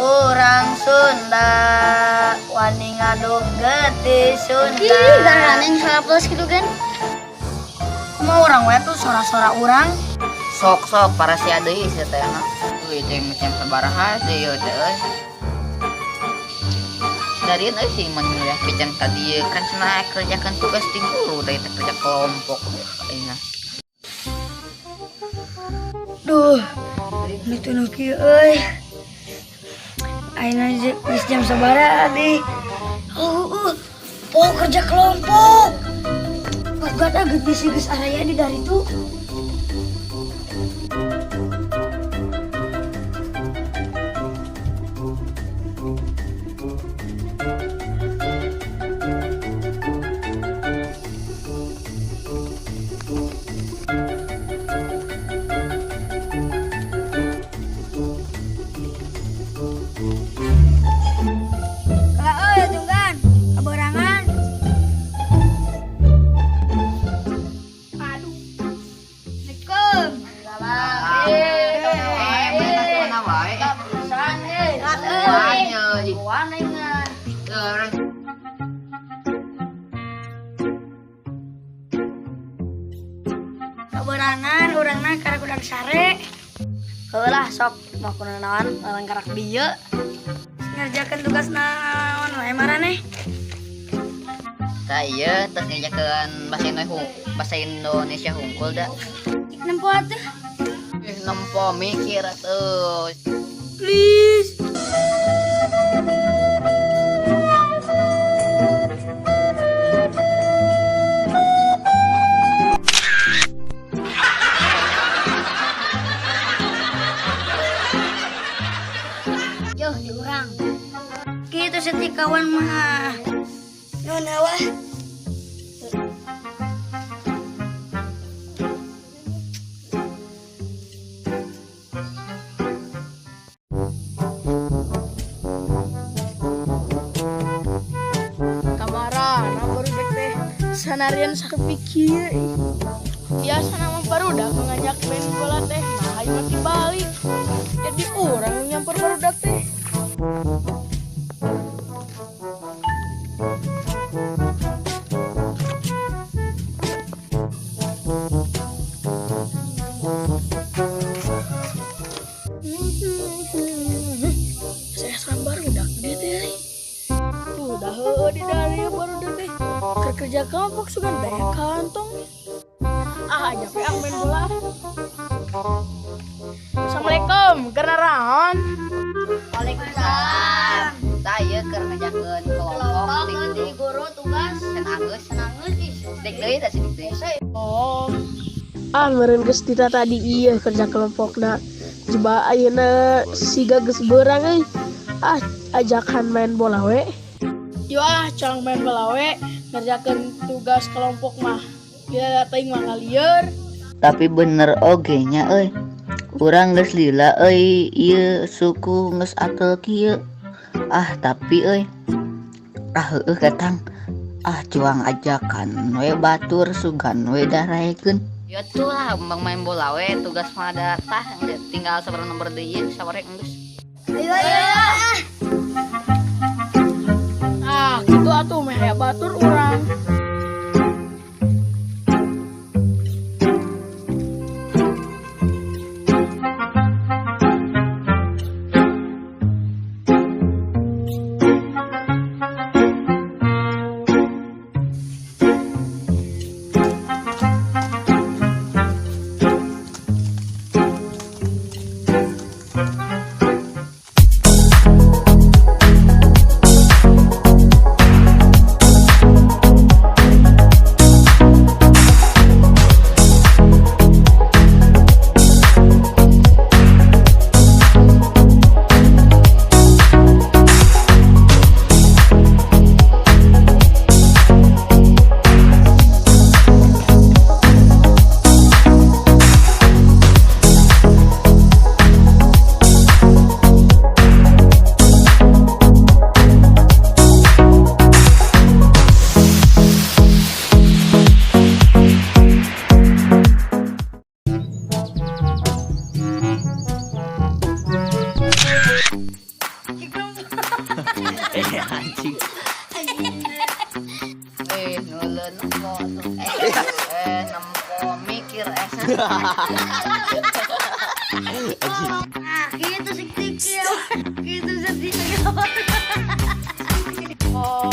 Urang Sunda wani ngaduk getih Sunda. Ih, garaneng salah plus gitu kan. Kumaha urang we tuh sora-sora urang. Sok-sok para sia deui sia teh mah. Euy teh macam sabaraha teh ieu teh euy. Darieun euy si mun nyuliah pican ka dieu kan cenah kerjakeun tugas ti guru teh teh kerja kelompok ayeuna. Duh, ini tuh nu kieu euy. Ayeuna geus jam sabaraha deui? Oh, oh, kerja kelompok. Bukan ah, geus geus araya di dari itu. Kala euy tunggan, kaberangan. Aduh. Assalamualaikum. Eh, mana mana wae. Pisan euy. Euy. Wan aing. Kaberangan urangna karak udang sare. Heulah sok mau kunaon urang karak dieu. Ngerjakeun tugas naon wae maraneh. Tah ieu tos ngerjakeun bahasa Indonesia hungkul da. Nempo atuh. Ih, nempo mikir atuh. Please. Yo, di urang. Kitu setik kawan mah. Nuhun awah. Kamara, barudak teh sanarian sakepikir. Biasa nama barudak ngajak main bola teh, nah ayo mati balik. Jadi orang nyamper barudak teh. Saya serang barudak dia teh. Tuh dah heueuh di dari barudak teh. Keur kerja kelompok sugan daya kantong. Ah, ajak we ah main bola. Assalamualaikum, keur naraon? Waalaikumsalam. Tah ieu keur ngerjakeun kelompok ti Kelompok di guru. guru tugas. Can anggeus, Can anggeus ih. Sidik deui tah sidik deui. Oh. Ah, meureun geus dita tadi ieu kerja kelompokna. Jeba ayeuna siga geus beurang euy. Ah, ajakan main bola we. Yo ah, cang main bola we, ngerjakeun tugas kelompok mah. Lila teuing mah ngalieur. Tapi bener oge nya euy. Urang geus lila euy ieu suku geus atel kieu. Ah, tapi euy. Ah heueuh katang. Ah cuang ajakan we batur sugan we daraekeun. Ya tuh lah, bang main bola we, tugas mah ada tah, tinggal sabar nomor deui saware geus. Ayo ayo ayo. Ah, gitu atuh meh aya batur urang. Eh anjing. Eh nuleun nempo tuh. Eh nempo mikir eh. Nah, gitu sih tikil. Gitu sedih. Oh.